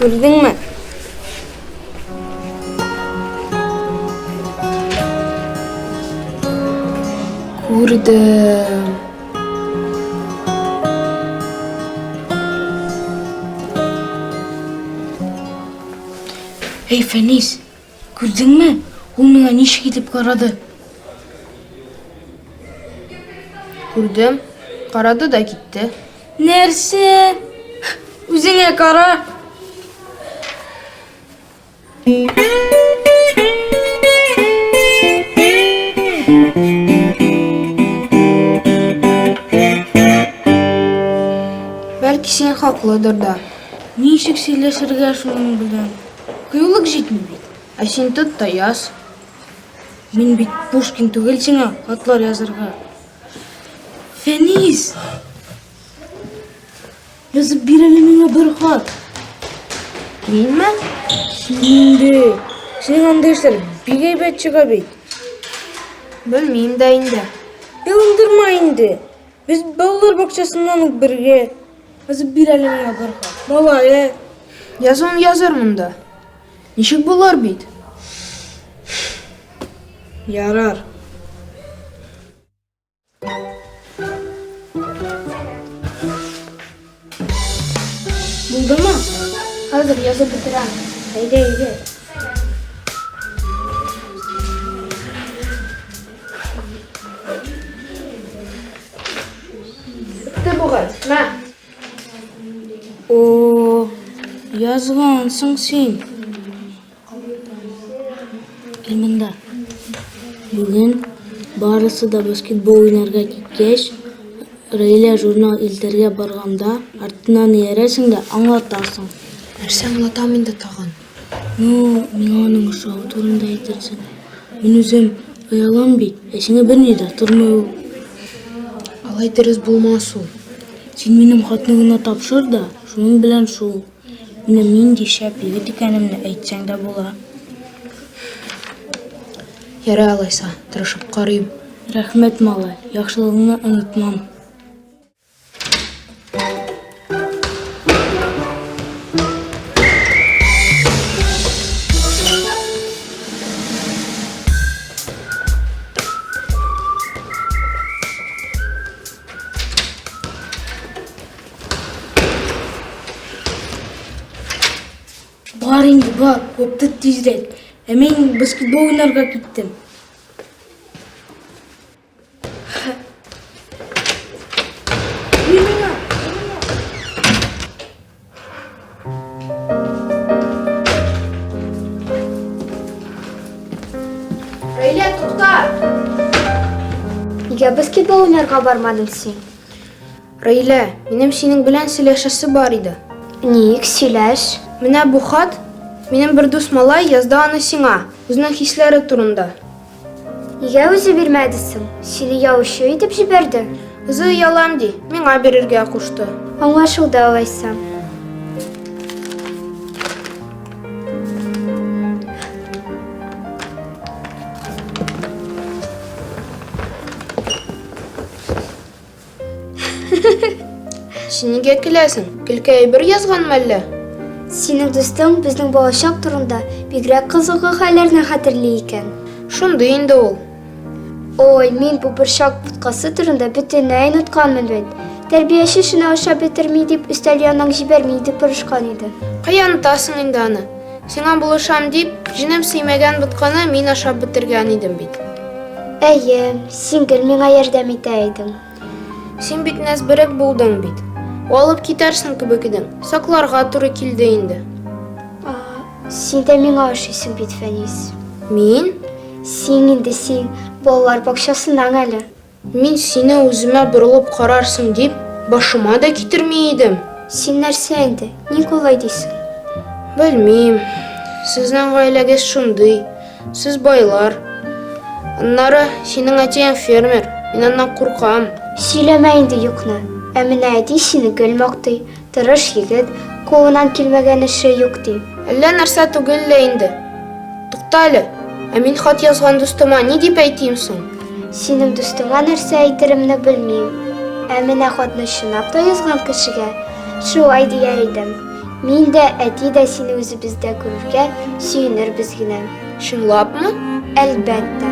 Күрдеңме? Күрдем. Эй, Фәнис, күрдеңме? Ул миңа ничек итеп карады? Күрдем. Карады да китте. Нәрсә? Үзеңә кара. Бәлки син хаклыдыр да. Ничек сөйләшергә шуның белән? Кыюлык җитми бит. Ә син тот та яз. Мин бит Пушкин түгел сиңа хатлар язырга. Фәнис! Язып бир әле миңа бер хат. Минме? Син инде. Синең андый эшләр бик әйбәт чыга бит. Белмим дә инде. Ялындырма инде. Без балалар бакчасыннан ук бергә. Язып бир әле миңа бер хат. Малай, ә? Язуын язырмын да. Ничек булыр бит? Ярар. Булдымы? Хәзер язып бетерәм. Әйдә, әйдә. Бетте бугай. Мә. О, язгансың син. Кил монда. Бүген барысы да баскетбол уйнарга киткәч, Раилә журнал илтергә барганда, артыннан иярәсең дә аңлатасың. Нәрсә аңлатам инде тагын? Ну, миңа аның ошавы турында әйтерсең. Мин үзем оялам бит, ә сиңа берни дә тормый ул. Алай дөрес булмас ул. Син минем хатны гына тапшыр да, шуның белән шул. Минем нинди шәп егет икәнемне әйтсәң дә була. Ярай алайса, тырышып карыйм. Рәхмәт, малай, яхшылыгыңны онытмам. Бар инде, бар, куып тот тизрәк. Ә мин баскетбол уйнарга киттем. Рәйлә, тукта! Нигә баскетбол уйнарга бармадың син? Раилә, минем синең белән сөйләшәсе бар иде. Ник, сөйләш. Менә бу хат, минем бер дус малай язды аны сиңа, үзенең хисләре турында. Нигә үзе бирмәде соң? Сине яучы итеп җибәрде. Үзе оялам ди, миңа бирергә кушты. Аңлашылды алайса. Син нигә көләсең? Көлке әйбер язган мәллә? Синең дустың безнең балачак турында бигрәк кызыклы хәлләрне хәтерли икән. Шундый инде ул. Ой, мин бу борчак боткасы турында бөтенләй онытканмын бит. Тәрбияче шуны ашап бетерми дип өстәл янына җибәрми дип орышкан иде. Кая онытасың инде аны? Сиңа булышам дип, җенем сөймәгән ботканы мин ашап бетергән идем бит. Әйе, син гел миңа ярдәм итә идең. Син бит нәзберек булдың бит. Алып китәрсең кебек идең. Сакларга туры килде инде. А, син дә миңа ошыйсың бит, Фәнис. Мин? Син инде син, балалар бакчасыннан әле. Мин сине үземә борылып карарсың дип, башыма да китерми идем. Син нәрсә инде, ник алай дисең? Белмим. Сезнең гаиләгез шундый. Сез байлар. Аннары синең әтиең фермер. Мин аннан куркам. Сөйләмә инде юкны. Ә менә әти сине гел мактый. Тырыш егет, кулыннан килмәгән эше юк, ди. Әллә нәрсә түгел лә инде. Тукта әле, ә мин хат язган дустыма ни дип әйтим соң? Синең дустыңа нәрсә әйтеремне белмим. Ә менә хатны чынлап та язган кешегә шулай дияр идем. Мин дә, әти дә сине үзебездә күрергә сөенербез генә. Чынлапмы? Әлбәттә.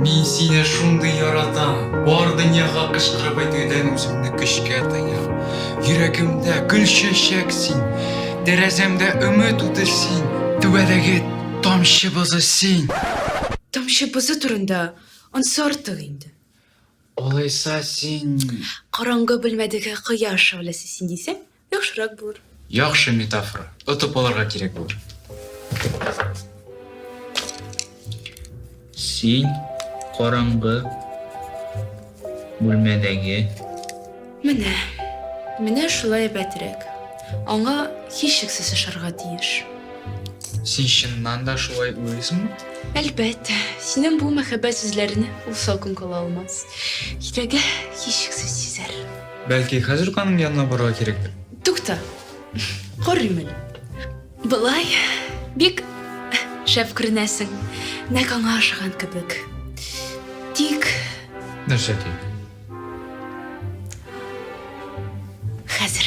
Мин сине шундый яратам, бар дөньяга кычкырып әйтүдән үземне көчкә тыям. Йөрәгемдә гөлчәчәк син, тәрәзәмдә өмет уты син, түбәдәге тамчы бозы син. Тамчы бозы турында ансы артык инде. Алайса син... Караңгы бүлмәдәге кояш шәүләсе син дисәң, яхшырак булыр. Яхшы метафора. Отып алырга кирәк булыр. Син караңгы бүлмәдәге. Менә, менә шулай әйбәтрәк. Аңа һичшиксез ошарга тиеш. Син чыннан да шулай уйлыйсыңмы? Әлбәттә, синең бу мәхәббәт сүзләренә ул салкын кала алмас. Йөрәге һичшиксез сизәр. Бәлки, хәзер үк аның янына барырга кирәктер? Тукта, карыйм әле. Болай бик шәп күренәсең. Нәкъ аңа ошаган кебек. Тик... Нәрсә тик? Хәзер.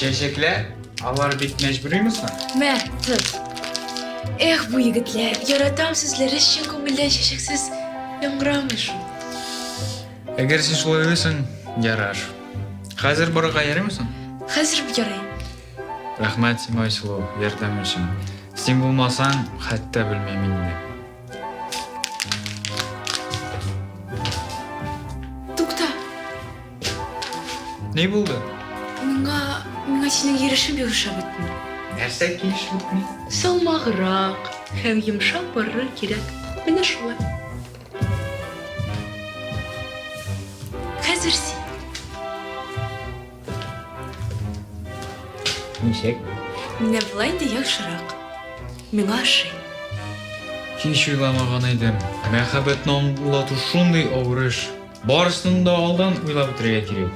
Чәчәкләр, алар бик мәҗбүриме соң? Мә, тот. Эх, бу егетләр, яратам сүзләре чын күңелдән чәчәксез яңгырамый шул. Әгәр син шулай уйлыйсың, ярар. Хәзер барырга ярыймы соң? Хәзер ярый. Рәхмәт сиңа, Айсылу, ярдәм өчен. Син булмасаң, хәтта белмим инде. Тукта. Ни булды? Миңа, миңа синең йөрешең бик ошап бетми. Нәрсә килешеп бетми? Салмаграк һәм йомшак барырга кирәк. Менә шулай. Хәзер син. Ничек? Менә болай инде яхшырак. Миңа ошый. Һич уйламаган идем. Мәхәббәтне аңлату шундый авыр эш. Барысын да алдан уйлап бетерергә кирәк.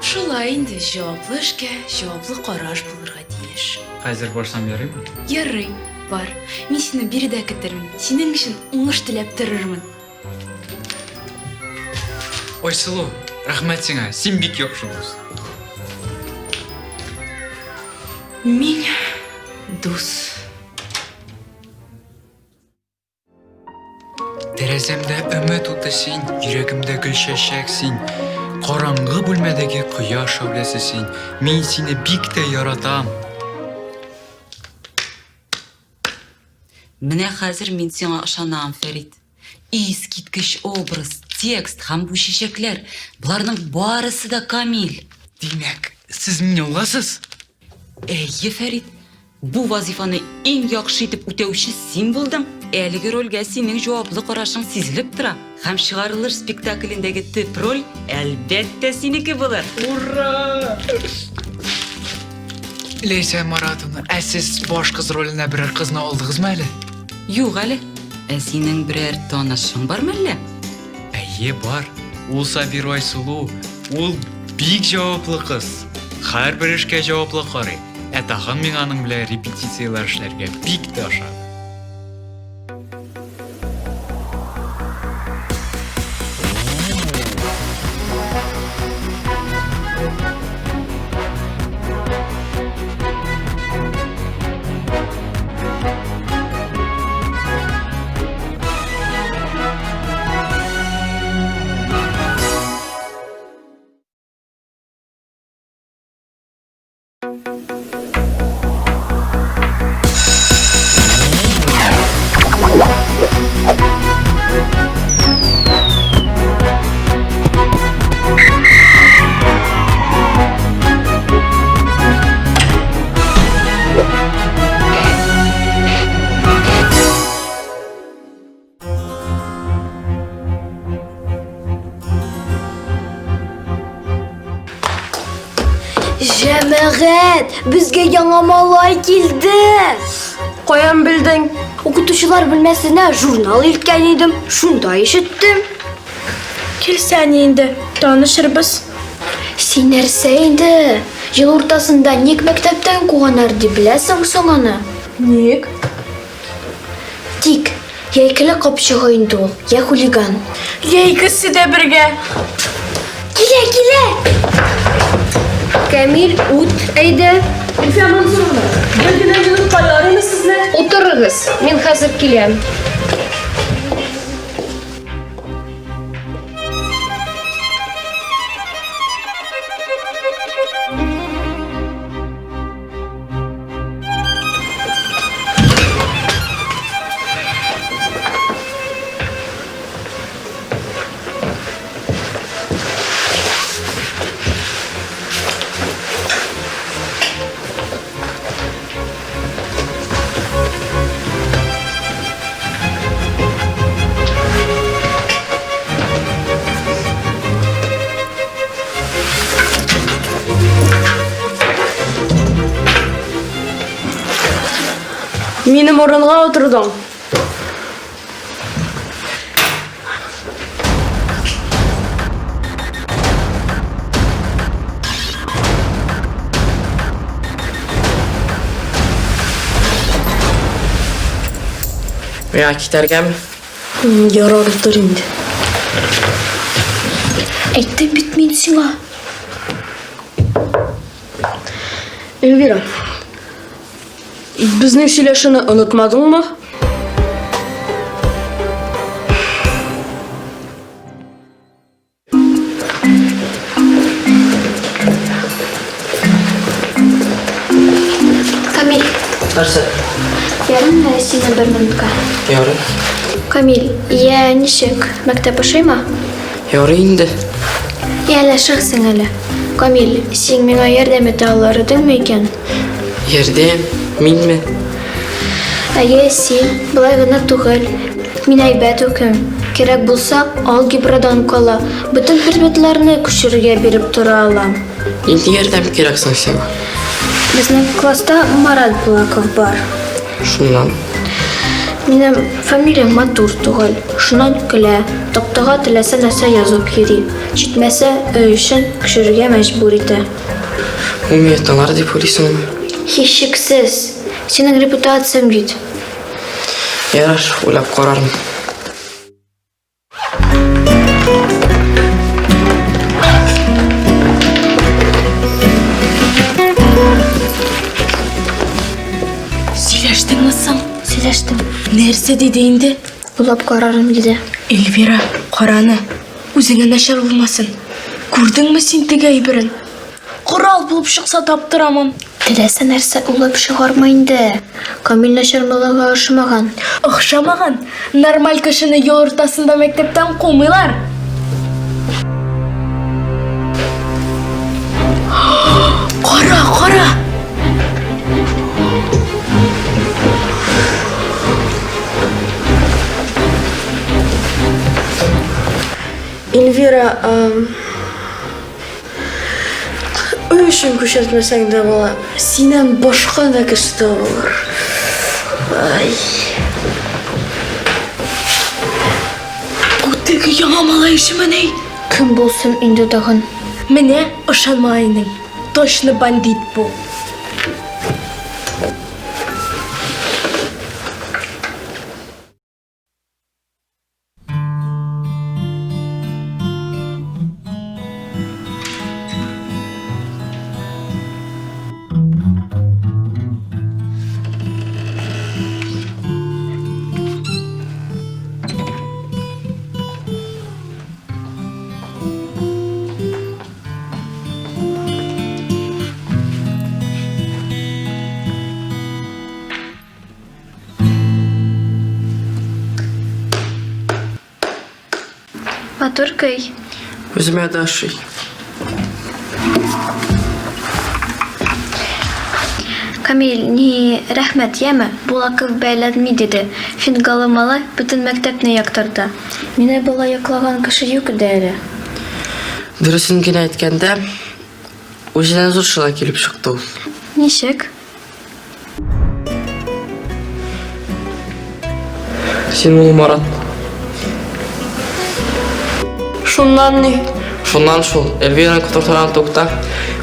Шулай инде, җаваплы эшкә җаваплы караш булырга тиеш. Хәзер барсам ярыймы? Ярый, бар. Мин сине биредә көтермен. Синең өчен уңыш теләп торырмын. Айсылу, рәхмәт сиңа. Син бик яхшы дус. Мин дус. Тәрәзәмдә өмет уты син, йөрәгемдә гөлчәчәк син. Караңгы бүлмәдәге кояш шәүләсе син. Мин сине бик тә яратам. Менә хәзер мин сиңа ышанам, Фәрит. Искиткеч образ, текст һәм бу чәчәкләр, боларның барысы да камил. Димәк, сез мине аласыз? Әйе, Фәрит. Бу вазифаны иң яхшы итеп үтәүче син булдың. Әлеге рольгә синең җаваплы карашың сизелеп тора. Һәм чыгарылыш спектаклендәге төп роль, әлбәттә, синеке булыр. Ура! Ләйсән Маратовна, ә сез баш кыз роленә берәр кызны алдыгызмы әле? Юк әле. Ә синең берәр танышың бармы әллә? Әйе, бар. Ул Сабира Айсылу. Ул бик җаваплы кыз. Һәрбер эшкә җаваплы карый. Ә тагын миңа аның белән репетицияләр эшләргә бик тә ошады. Җәмәгать, безгә яңа малай килде. Каян белдең? Укытучылар бүлмәсенә журнал илткән идем, шунда ишеттем. Килсә ни инде, танышырбыз. Син нәрсә инде? Ел уртасында ник мәктәптән куганнар дип беләсең соң аны? Ник? Тик, я икеле капчыгы инде ул, я хулиган. Я икесе дә бергә. Килә, килә! Камил, ут, әйдә. Әлфия Мансуровна, бер генә минутка ярыймы сезне? Утырыгыз, мин хәзер киләм. Минем урынга утырдың. Миңа китәргәме? Ярар, утыр инде. Әйттем бит мин сиңа. Эльвира, безнең сөйләшүне онытмадыңмы? Камил. Нәрсә? Ярыймы сине бер минутка? Ярый. Камил, я ничек? Мәктәп ошыймы? Ярый инде. Ияләшерсең әле. Камил, син миңа ярдәм итә алыр идеңме икән? Ярдәм? Минме? Әйе, син. Болай гына түгел. Мин әйбәт укыйм. Кирәк булса, алгебрадан кала, бөтен предметларны күчерергә биреп тора алам. Нинди ярдәм кирәк соң сиңа? Безнең класста Марат Булаков бар. Шуннан? Минем фамилиям матур түгел. Шуннан көлә, тактага теләсә нәрсә язып йөри. Җитмәсә, өй эшен күчерергә мәҗбүр итә. Ул мине тыңлар дип уйлыйсыңмы? Һичшиксез. Синең репутацияң бит. Ярар, уйлап карармын. Сөйләштеңме соң? Сөйләштем. Нәрсә диде инде? Уйлап карарым диде. Эльвира, караны. Үзеңә начар булмасын. Күрдеңме син теге әйберен? Корал булып чыкса таптырамын. Теләсә нәрсә уйлап чыгарма инде. Камил начар малайга охшамаган. Охшамаган? Нормаль кешене юл уртасында мәктәптән кумыйлар. Кара, кара! Эльвира, Өй өчен күчертмәсәң дә була. Синнән башка да кеше табылыр. Ай. Бу теге яңа малай ишемени? Кем булсын инде тагын? Менә ышанма инең. Точно бандит бу. Матур көй. Үземә дә ошый. Камил, ни, рәхмәт, яме, Булаков бәйләнми, диде. Фингалы малай бөтен мәктәпне яктырды. Мине болай яклаган кеше юк иде әле. Дөресен генә әйткәндә, үзеннән зур шулай килеп чыкты ул. Ничек? Син ул Марат. Шуннан ни? Шуннан шул, Эльвираны котыртудан тукта.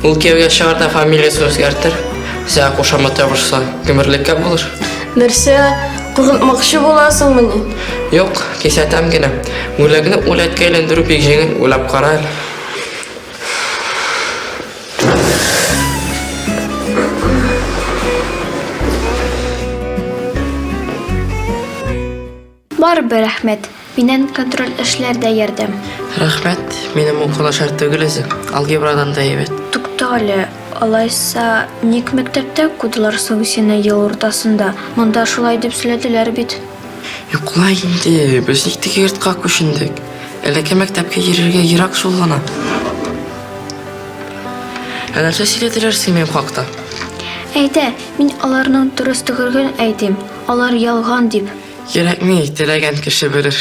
Ул кияүгә чыгар да фамилиясен үзгәртер. Сиңа кушамат ябышса, гомерлеккә булыр. Нәрсә, куркытмакчы буласыңмыни? Юк, кисәтәм генә. Бүләкне үләткә әйләндерү бик җиңел, уйлап кара әле. Барыбер рәхмәт. Миннән контроль эшләрдә ярдәм. Рәхмәт, минем уку начар түгел үзе. Алгебрадан да әйбәт. Тукта әле, алайса ник мәктәптә кудылар соң сине ел уртасында? Монда шулай дип сөйләделәр бит. Йокла инде, без ник теге йортка күчендек? Элекке мәктәпкә йөрергә ерак шул гына. Ә нәрсә сөйләделәр син минем хакта? Әйдә, мин аларның дөрес түгелген әйтим. Алар ялган дип. Кирәкми, теләгән кеше белер.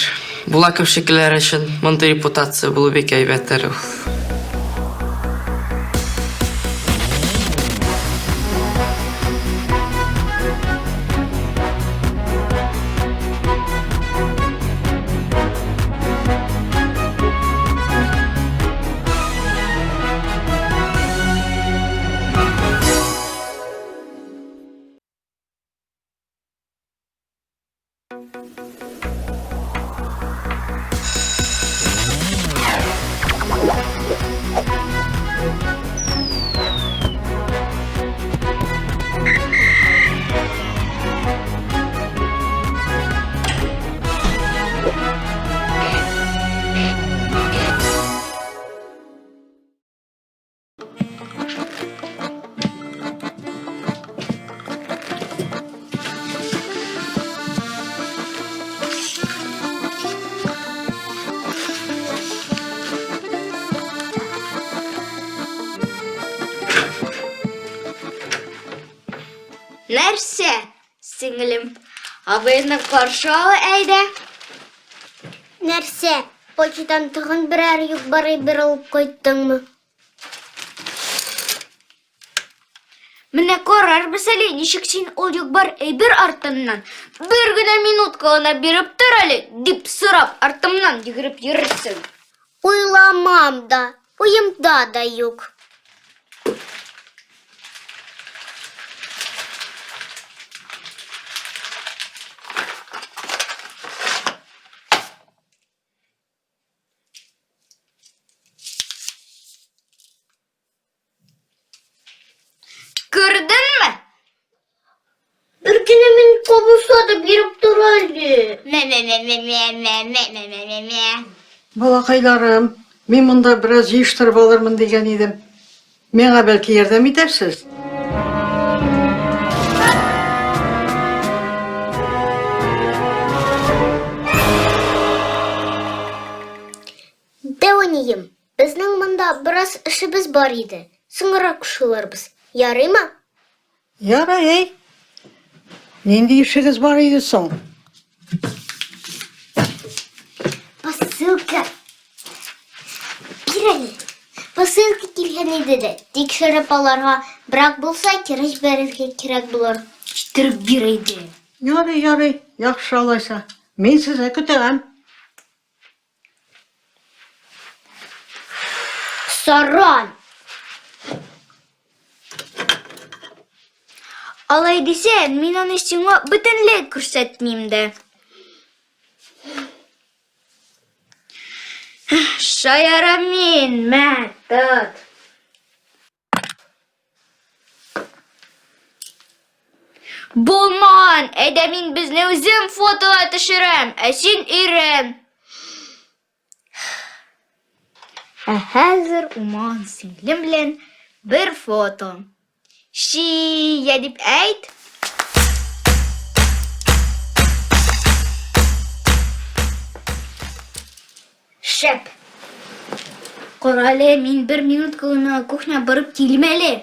Булаков шикеллеләр өчен мондый репутация булу бик әйбәт әле ул. Нәрсә, сеңелем, абыйны каршы ал әйдә. Нәрсә, почтадан тагын берәр юк-бар әйбер алып кайттыңмы? Менә карарбыз әле, ничек син ул юк-бар әйбер артыннан бер генә минутка гына биреп тор әле, дип сорап артымнан йөгереп йөрерсең. Уйламам да, уемда да юк. Күрдеңме? Бер генә минутка булса да биреп тор әле. Мә-мә-мә-мә-мә-мә-мә-мә-мә. Балакайларым, мин монда бераз җыештырып алырмын дигән идем. Миңа бәлки ярдәм итәрсез? Дәү әнием, безнең монда бераз эшебез бар иде. Соңрак кушылырбыз. Ярыймы? Ярый, әй. Нинди эшегез бар иде соң? Посылка. Бир әле. Посылка килгән иде дә, тикшереп аларга, брак булса, кире җибәрергә кирәк булыр. Китереп бир әйдә. Ярый, ярый, яхшы алайса. Мин сезне көтәм. Саран! Алай дисәң, мин аны сиңа бөтенләй күрсәтмим дә. Шаярам мин, мә, тот. Булмаган, әйдә мин безне үзем фотога төшерәм, ә син өйрән. Ә хәзер Уман сеңлем белән бер фото. Чия дип әйт. Шәп! Карале, мин бер минутка гына кухня барып килим әле.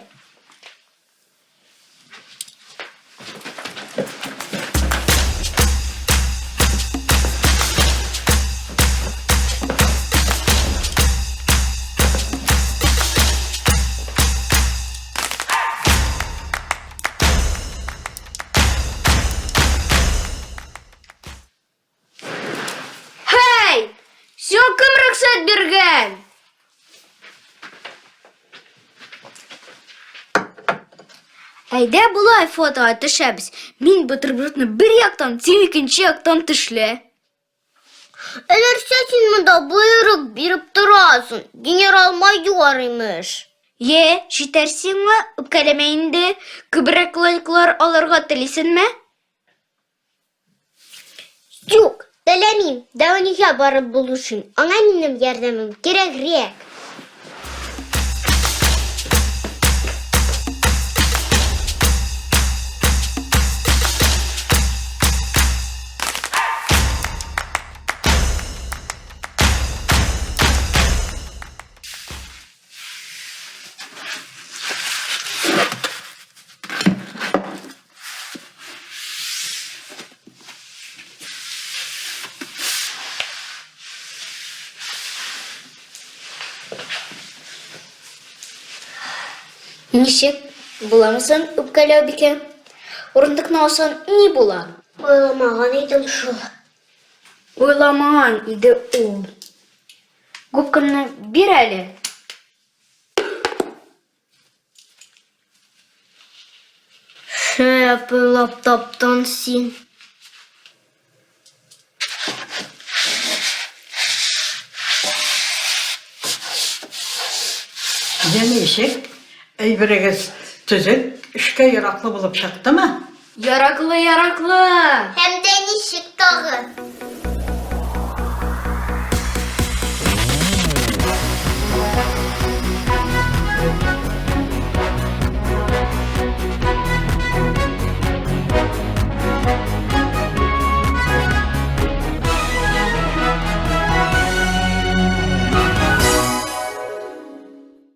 Һәй! Сиңа кем рөхсәт биргән? Әйдә болай фотога төшәбез. Мин бутербродны бер яктан, син икенче яктан төшлә. Ә нәрсә син монда боерык биреп торасың? Генерал-майор имеш. Е, җитәр сиңа, үпкәләмә инде. Күбрәк лайклар алырга телисеңме? Юк, теләмим. Дәүнигә барып булышыйм. Аңа минем ярдәмем кирәгрәк. Ничек? Буламы соң үпкәләү бикә? Урындыкны алсаң, ни була? Уйламаган идем шул. Уйламаган иде ул. Губкамны бир әле. Шәп уйлап таптың син. Йә ничек? Әйберегез төзек, эшкә яраклы булып чыктымы? Яраклы, яраклы! Һәм дә ничек тагы!